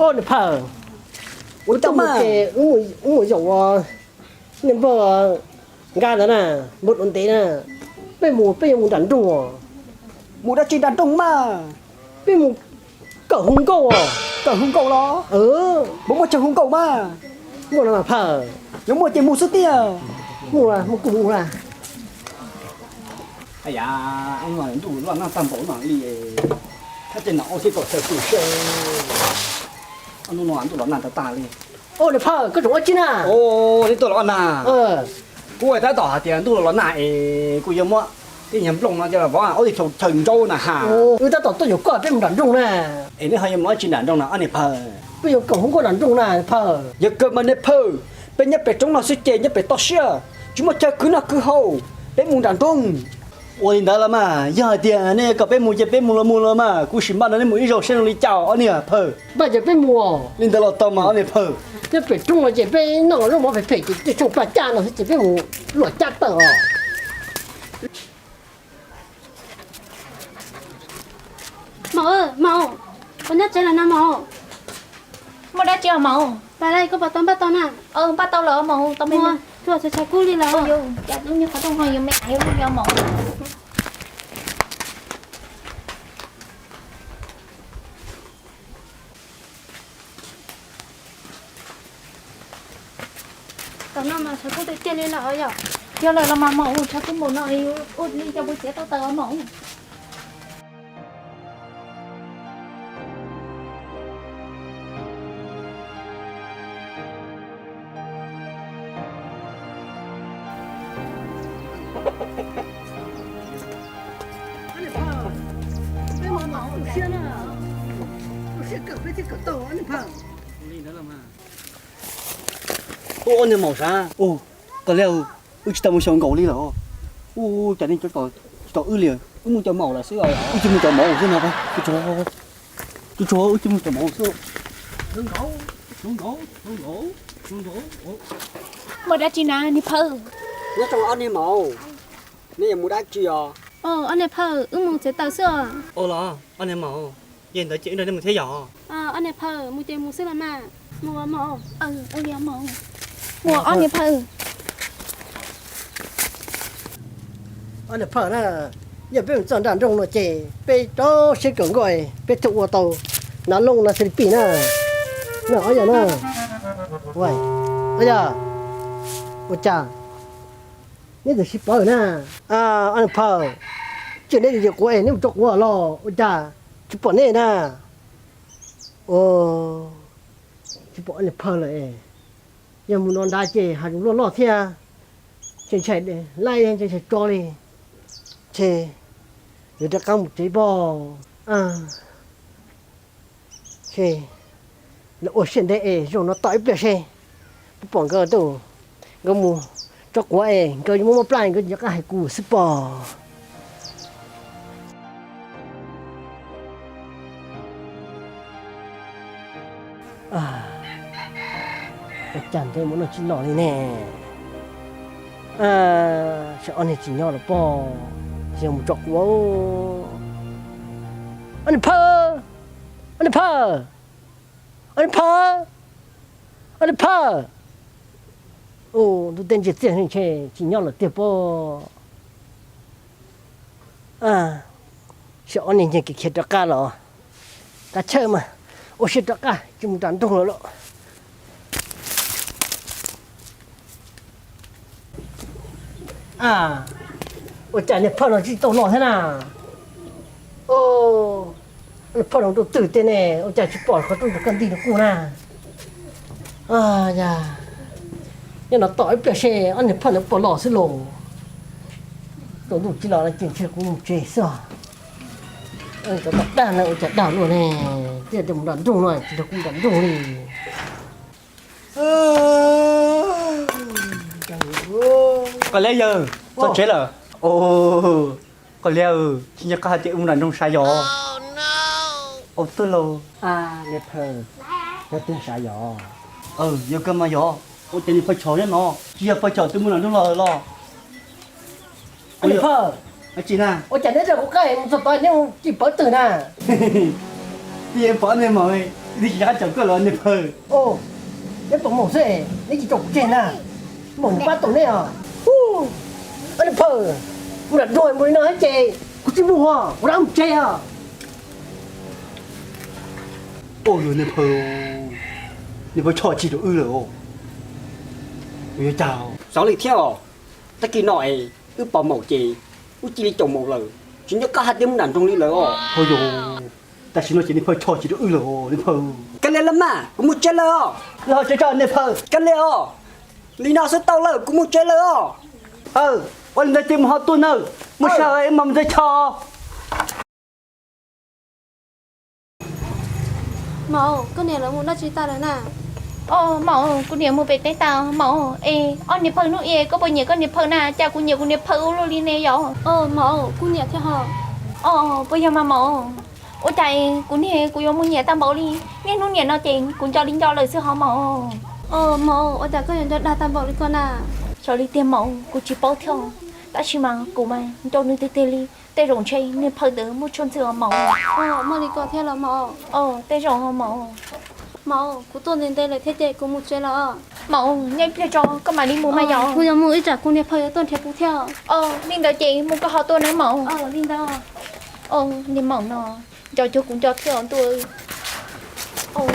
Ua niam phawj, wb tuaj mus ces wb mus zaum ua niag npawg Nkaj ntawd na, npawg Duav Ntev na, peb mus peb yuav mus nram nroog os. Mus dab tsi nram nroog mas? Peb mus kawm hu nkauj os. Kawm hu nkauj los? Puas muaj chaw hu nkauj mas? Muaj no mas phawj. Yog muaj ces mus xwb tiag. Mus, mus kuj mus na. Yam, ntuj los nag tag npaum no li, thaj tsam no ua tib tom chaw pw seb. Hnub no ntuj los nag tag tag li. Ua niam phawj, koj tseem ua tsi na? Neb tuaj los nag. Kuv tab tom hais tias ntuj los nag es kuv yuav muab tej nyuag nplooj no coj los vov ob tug chaw ntsaub na ha. Wb tab tom tuaj yuav koj peb mus nram nroog na. Es neb ho yuav mus dab tsi nram nroog na ob niag phawj? Peb yuav kawm hu nkauj nram nroog na phawj. Yog kawg mas niag phawj, peb nyob pem roob no xwb ces nyob pem toj siab, tsis muaj chaw khwv noj khwv haus, peb mus nram nroog. Ua li ntawd los mas, yog hais tias nej kom peb mus ces peb mus los mus los mas, kuv sim npaj nrog neb mus ib zaug seb zoo li cas ob niag phawj. Npaj ces peb mus. Li ntawd los tau mas ob niag phawj. Nyob pem roob no ces peb noj zaub mov phem phem ces tshooj paj caj no xwb ces peb mus luaj cab tawm os. Maum, maum, koj nyob tsev lawm na maum. Muaj dab tsi os maum? Pab, koj puas tau npaj tau na? Npaj tau lawm maum, tau me. Tuaj txog tshav kub li lawm. Cas lub nyuag qhov rooj no yuav me yuav lub yos maum. Tam no mas tshav kub tiag tiag li lawm yom. Yog lawm los mas maum, tshav kub npaum no ua li cas puas txiav tau taws os maum? Ua ob niag maum sav, koj liab, wb tsis tau mus xyaum nkaus li lawm. Ua cas nej tsis tom wb li, wb mus cov maum lawm xwb. Wb cia mus cov maum xwb no, tsuag tsuag wb cia mus cov maum xwb. Muaj dab tsi na niag phawj? Nyob zoo ob niag maum, neb yuav mus dab tsi os? Ob niag phawj, wb mus txiav taws xwb os. Ua los ob niag maum, yog ntawd ces wb nrog nej mus thiab yom? Ob niag phawj, mus ces mus xwb los mas. Mus maum. Mus ob niag phawj. Ob niag phawj na, yog peb mus txog nram nroog no ces peb rau siab kawm nkauj, peb thiaj ua tau nav looj nav xilipij na. Na ob yawg na, ob yawg, ua cas neb tseem sib pom na? Ob niag phawj, tsis neb tus quav es neb mus rau quav los ua cas tsis pom neb na? Tsis pom ob niag phawj lawm. Yog mus no nrad ces hav zoov loj loj thiab, ces ntshai laij ntshai tso li, ces yuav rov qab mus tsev pob. Lawv ua siab ntev es zaum no tos ib pliag seb puas pom nkawd, nkawd mus tso quav es nkawd yuav muab mob plaj nkawd rov qab hais kuv xwb pob. Ua cas ntev mus no tsis los li ne? Saib ob niag tsis nyob lawm pob, tsis yog mus tso quav. Ob niag phawj, ob niag phawj, ob niag phawj, ob niag phawj. Ntuj teb ntsia txiaj ntshe tsis nyob lawm tiag pob. Saib ob niag nce kev khiav rov qab los, qab tshawj mas ua siab rov qab tsis mus nram nroog lawm lauj. Ua cas niag phauj no tsis tau los thiab na? Niag phauj no rau twg tiag ne, ua cas tsis pom qhov rooj rau kaj ntij no kuj na? Yog no tos ib pliag seb ob niag phauj no puas los xwb los. Tsaus ntuj tsis los no ces ntshe kuv mus tsev xwb. Cov tom dag no ua cas dag luaj ne, thiaj mus nram nroog no tsis nrog kuv nram nroog li. Koj liab yawg, txog tsev lawm. Koj liab, tsis nco qab hais tias wb mus nram nroog sav yos. Ua twg lauj? Niag phauj, yog twg sav yos? Yog kawg mas yog. Ua cas niag phauj Chom nyob no, tsis yog phauj Chom twb mus nram nroog los los? Niag phauj, tsis na. Ua cas neb rau kuv qab mus txog tod neb mus tsis pom twg na? Twb yeej pom niag maum, Neb tsis nco qab caum koj los niag phaw? Neb pom maum xwb, neb tsis caum kuv tseg na. Maum nws pab tau neb os. Niag phaw, mus nram nroog mus li no ces kuv tsis mus os, kuv rov mus tsev os. Ua niag phaw, niag phaw choj tsis rau wb lawm os. Yuav cas xav li thiab os. Tag kis no es wb pom maum ces wb cia li caum maum lawm, tsis nco qab hais tias mus nram nroog li lawm os. Hos yog, tam sim no ces niag phaw choj tsis rau wb lawm os niag phaw. Kav liam los mas, kuv mus tsev lawm os. Los tsev tso niag phaw. Kav liam os. Li no xwb tau lawm, kuv mus tsev lawm os. Ua li ntawd ces mus ho tuaj nawb, mus sawv mas mus ntxev cho. Maum, koj niam lawv mus dab tsi tas lawm na? Os maum, kuv niam mus pem teb tas maum. Es ob niag phaw hnub i koj puas nyiam koj niag phaw na? Cas kuv nyiam kuv niag phaw ua luaj li ne yom? Os maum, kuv nyiam thiab hos. Os puas yog mas maum? Ua cas kuv niag kuv yuav mus nyiam tag npaum li? Niaj hnub niam no ces kuv nco li nco lawm xwb hos maum. Os maum, ua cas koj yuav nco dag tag npaum li ko na? Xyov li tiag maum, kuv tsis paub thiab. Tab sis mas kuv mas nco nws tiag tiag li. Tej zaum ntshe niag phaw ntawd muaj tshuaj ntxhw os maum. Os, muaj li ko thiab los maum? Os, tej zaum os maum. Maum, kuv tuaj ntev ntev lawm thiab ces kuv mus tsev lawm os. Maum, nyob ib pliag tso koj mam li mus mas yom. Kuv yuav mus ib tsam kuv niag phaw yuav tuaj nrhiav kuv thiab. Os, li ntawd ces mus koj ho tuaj nawb maum. Os, li ntawd. Os, niag maum no nco cuag kuv nco thiab os ntuj. Os,